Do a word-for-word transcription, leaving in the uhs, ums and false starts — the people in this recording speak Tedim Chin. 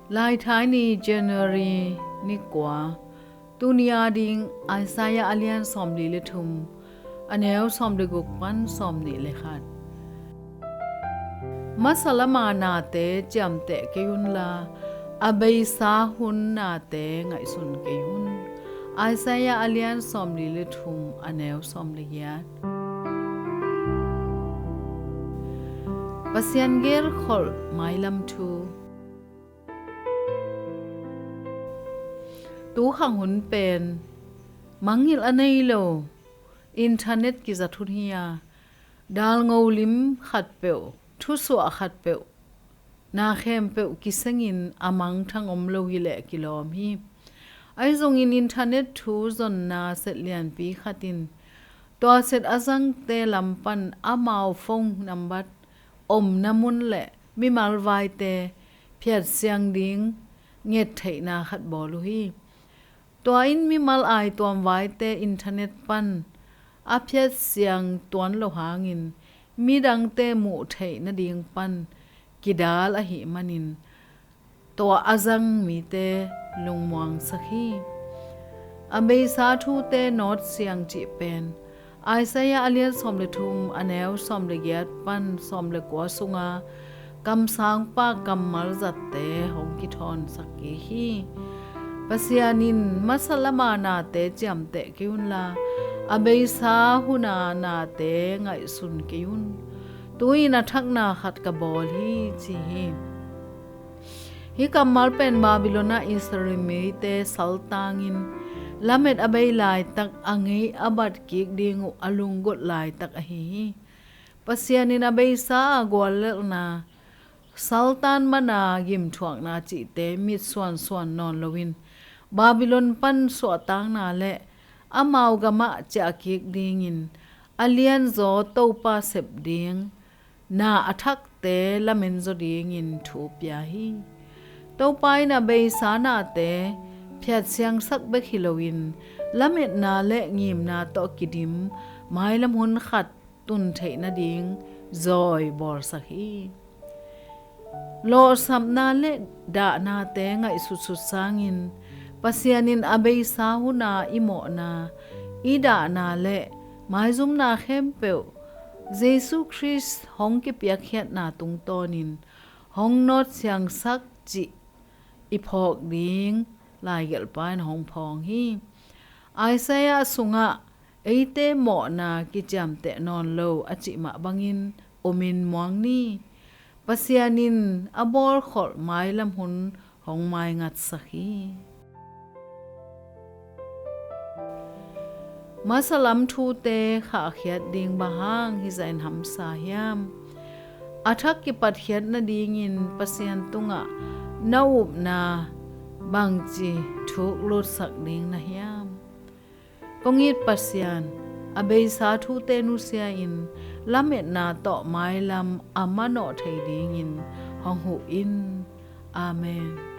Laithai ni, January ni kua. Tuni a ding Isaiah a lian sawmli le thum, a neu sawmli guk pan sawmnih le khat. Masa lama nate ciamteh kei unla, a beisa hun nate ngaihsun kei un. Isaiah a lian sawmli le thum, a neu sawmli giat. Pasian gelkholh mailam thu. Tu khang hun pen mangngilh a nei lo internet kizat hun hi a, dalngo lim khatpeuh, thusuah khatpeuh, na khempeuh kisengin a mangthang om lo hileh kilawm hi. Ahi zongin internet thu zonna set lianpi khat in tua set a zangte lam pan amau phone nambat, omna mun le mimal vaite phiatsiang ding ngettheihna khat bawl uh hi. Tua in mimal aituam vaite internet pan a phiatsiang tuan lo hangin midangte muh theih nading pan kidal ahih manin tua a zang mite lungmuangsak hi. A beisa thute nawtsiang cih pen Isaiah a lian sawm le thum, a neu sawm le giat pan sawm le kua sunga kamsangpa kammal zatte hong kithawnsak kik hi. Pasian in masa lama nate ciamteh kei unla, a beisa huna nate ngaihsun kei un. Tu-in a thakna khat ka bawl hi, ci hi. Hih kammal pen Babylon ah Israel mite saltangin lamet a bei laitak, a ngei a bat kik ding uh a lunggulh laitak ahi hi. Pasian in a beisa a guallelhna, saltan mana gimthuakna cihte mitsuansuan nawn loin Babylon pan suahtakna le amau gamah ciahkik dingin a lianzaw Topa sep ding na a thakte lamen zaw dingin thu pia hi. Topa in a beisa nate phiatsiangsak bek hi loin lametna le ngimna tawh kidim mailam hun khat tun theih nading zawi bawlsak hi. Lawhsapna le dahnate ngaihsutsut sangin Pasian in a beisa huna i mawhna, i dahna le maizumna khempeuh Jesu Khrist hong kipiakkhiatna tungtawnin hong nawtsiangsak cih i phawk ding laigelhpa in hong phawng hi. Isaiah sungah eite mawhna kiciamteh nawn lo a cih mah bangin umin muang ni. Pasian in a bawlkholh mailam hun hong maingatsak hi. Masa lam thute khahkhiat ding bang hang hizah in hamsa hiam? A thak kipatkhiat nadingin Pasian tungah na upna bangci thuklutsak ding na hiam? Kong it Pasian, a beisa thute nusia-in lametna tawh mailam a manawh thei dingin hong huh in. Amen.